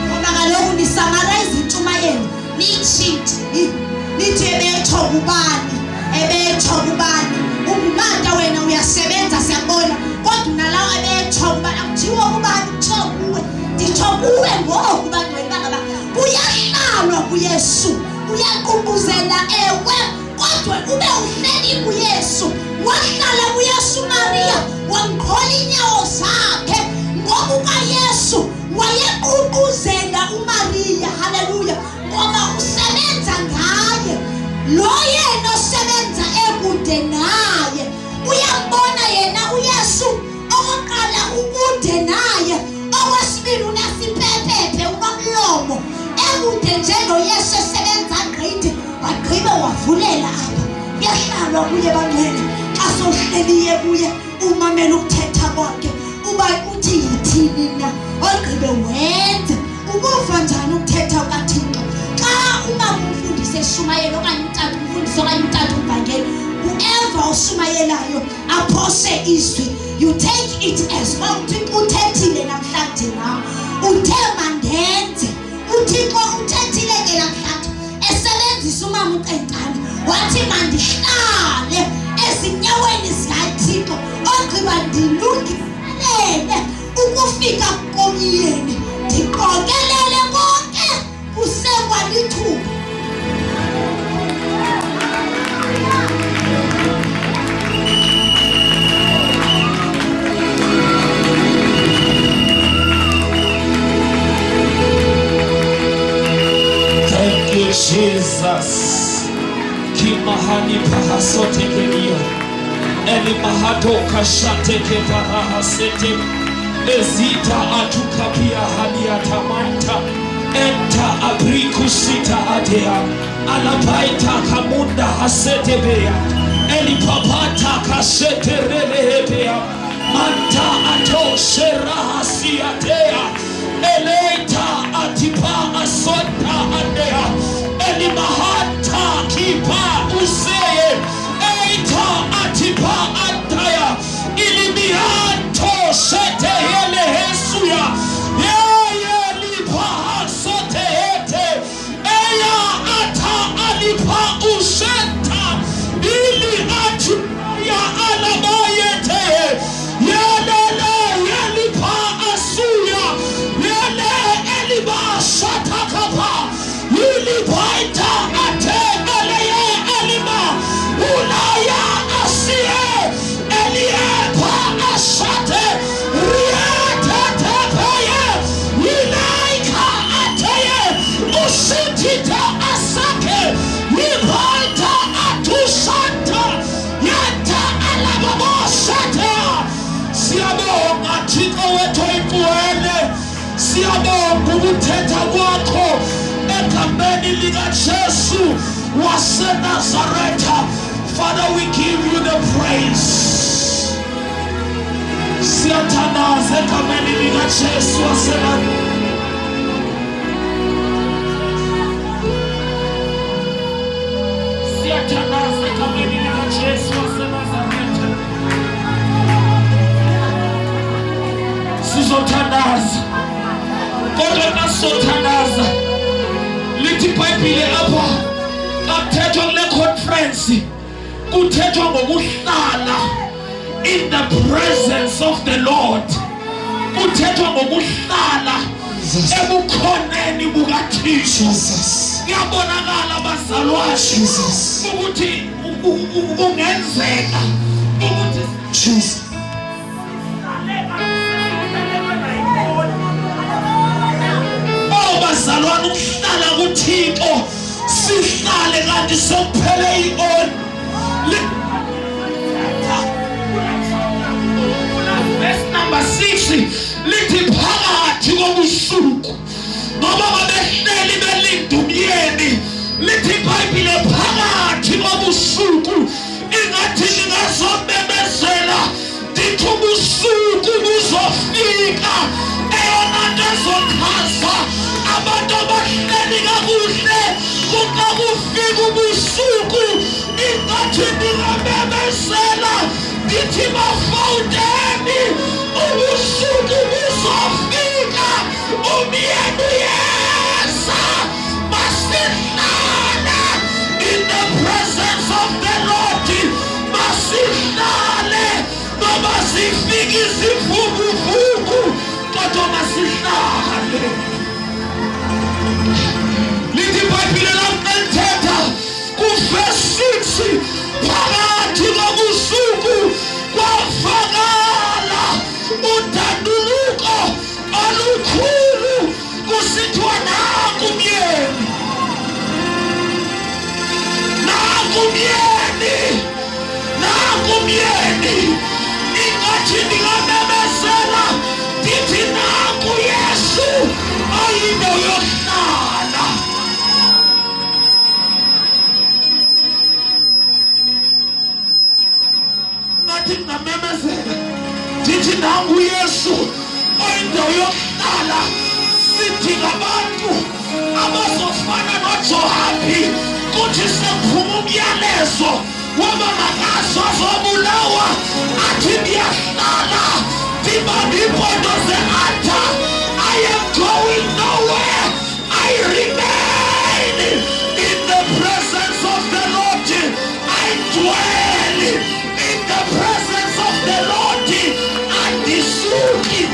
ngoba kaloku nisamarayiza intshumayelo niyitshintshe nithi ebetsho kubani, ebetsho kubani. Ungumata wena uyasebenza siyabona, kodwa unalawo ebetsho kubani. Akuthiwa kubani, kutsho kuwe. Nditsho kuwe ngoku bangcwele bangaba kuyahlalwa kuYesu, uyaququzela ewe, kodwa ube uhleli kuYesu. Wahlala kuYesu Maria, wamqhola inyawo zakhe ngoba ukaYesu wayeququzela uMaria. Haleluya. Ngoba usebenza ngaye lo yena osebenza ekude naye. Uyambona yena uYesu okokuqala ukude naye, okwesibili unesipepepe unomlomo ekude njengoYesu esebenza gqithi wagqibe wavulela apha. Kuyahlalwa kuye bangcwele. Xa sowuhleliye kuye umamela ukuthetha kwakhe uba uthi yithini na, ogqibe wenze. Ukuva njani ukuthetha kukaThixo? Xa umama umfundisi eshumayela okanye utata umfundisi okanye utata umvangeli, whoever oshumayelayo aphose izwi, you take it as well. UThixo uthethile namhlanje nam, uthe mandenze. UThixo uthethile ke namhlanje esebenzisa umama uCentane, wathi mandihlale ezinyaweni zikaThixo ogqiba ndilungiselele ukufika komyeni, ndiqokelele konke kusekwalithuba. Thank you, Jesus. Kimahani pahasote kelia. Eli mahato kashate ke parahasete. Ezita atukapia halia tamanta. Enta abrikusita adea. Alapaita kamunda hasete bea. Eli papata kasete relehebea. Manta ato serahasiatea. Eleita atipa asota andea. Elimahata kipa useye. Eita atipa antaya. Ilimianto sete hele hesuya. Yeye lipa hasote hete. Eya ata alipa useta. Ili ati ya alabayete. Yelele yelipa asuya. Yele eliba shatakapa. Ilipaita ate aleye Siyabonga ukuthetha kwakho egameni likaJesu waseNazaretha. Father, we give you the praise. Siyathandaza egameni likaJesu waseNazaretha. Siyathandaza egameni likaJesu waseNazaretha. Sizothandaza. Kodwa xa sizothandaza, lithi iBhayibhile apha, xa kuthethwa kule conference, kuthethwa ngokuhlala in the presence of the Lord. Kuthethwa ngokuhlala Jesus. ebukhoneni bukaThixo. Jesus. Kuyabonakala, bazalwane, Jesus. ukuthi kungenzeka ukuthi Jesus. Oh bazalwane, ukuhlala kuThixo, sihlale kanti sekuphele i-oli. Verse number 6 lithi phakathi kobusuku, ngoba babehleli belinda umyeni, lithi iBhayibhile phakathi kobusuku. Ingathi ningazomemezela, ndithi ubusuku buzofika. Eyona nto ezochaza abantu abahleli kakuhle kuxa kufika ubusuku. Ingathi ndingamemezela, ndithi mafawuteni, ubusuku buzofika, umyeni uyeza. Masihlale in the presence of the Lord. Masihlale noba zifika izivunguvungu, kodwa masihlale. Lithi iBhayibhile lam xa lithetha kuvesi 6, phakathi kobusuku kwavakala udanduluko olukhulu kusithiwa, "Nanku umyeni, nanku umyeni, nanku umyeni." Ingathi ndingamemezela, ndithi nanku Yesu oyindawo yokuhlala. Ngathi ndingamemezela, ndithi nangu Yesu oyindawo yokuhlala. Sidinga abantu abazofana noJohabhi, kuthi sekuphuma umyalezo woba makazo azobulawa, athi, "Ndiyahlala, ndibambe iimpondo ze-altar. I am going nowhere. I remain in the presence of the Lord. I dwell in the presence of the Lord. Andisuki."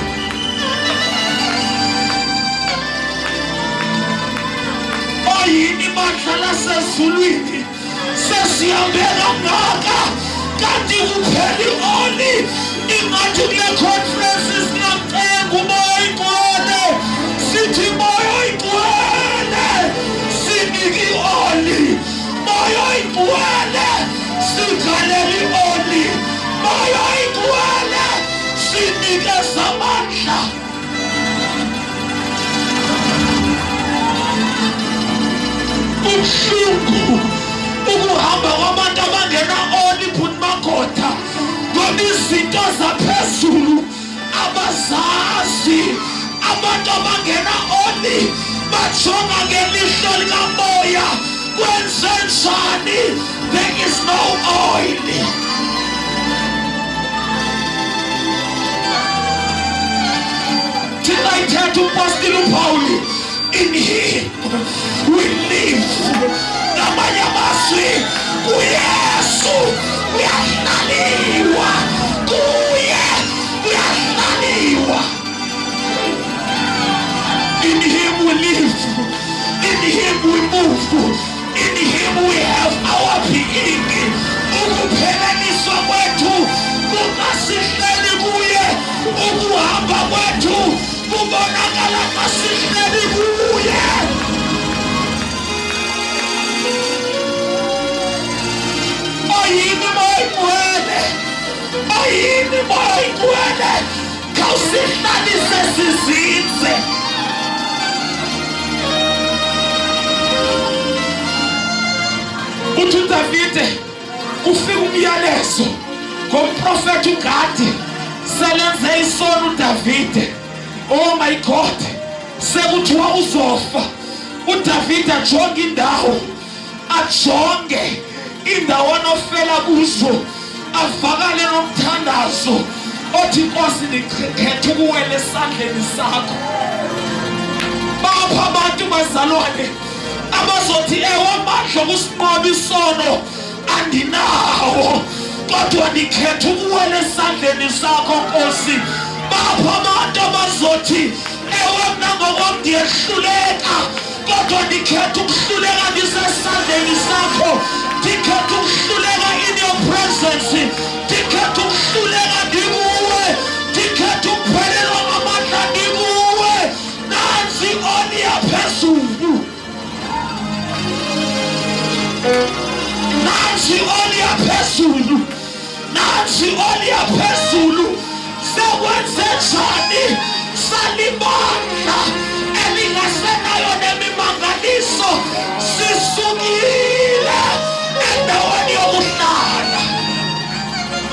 Oyini bandla lasezulwini, sesihambe kangaka kanti kuphela i-oli. Ingathi kule conference singacenga uMoya oyiNgcwele, sithi, "Moya oyiNgcwele, sinike i-oli. Moya oyiNgcwele, sigalele i-oli. Moya oyiNgcwele, sinikeze amandla." Kubuhlungu ukuhamba kwabantu abangena oli, bhuti Magoda, ngoba izinto zaphezulu abazazi. Abantu abangena oli bajonga ngelihlo likamoya, kwenze njani? There is no oil. Thina ithetha umpostile uPauli, "In him we live." Ngamanye amazwi, kuYesu kuyahlaliwa, kuye kuyahlaliwa. In him we live, in him we move, in him we have our being. Ukupheleliswa kwethu kungasihleli kuye, ukuhamba kwethu kubonakala xa sihleli kuye. Oyini Moya oyiNgcwele, oyini Moya oyiNgcwele, khawusihlalise sizinze. Uthi uDavide kufika umyalezo ngomprofethi uGadi selenze isono uDavide. Oh my God, sekuthiwa uzofa. uDavide ajonge indawo, ajonge indawo anofela kuzo, avakale nomthandazo othi Nkosi ndikhetha ukuwela esandleni sakho. Bapha abantu bazalwane abazothi ewe amandla okusinqoba isono andinawo kodwa ndikhetha ukuwela esandleni sakho Nkosi. Bapha abantu abazothi ewe mna ngokwam ndiyehluleka kodwa ndikhetha ukuhluleka ndisesandleni sakho, ndikhetha ukuhluleka in your presence, ndikhetha ukuhluleka ndikuwe, ndikhetha ukuphelelwa ngamandla ndikuwe. Nansi oli yaphezulu, nansi oli yaphezulu, nansi oli yaphezulu. Sekwenze njani salibandla elingasenayo nemimangaliso? Sisukile.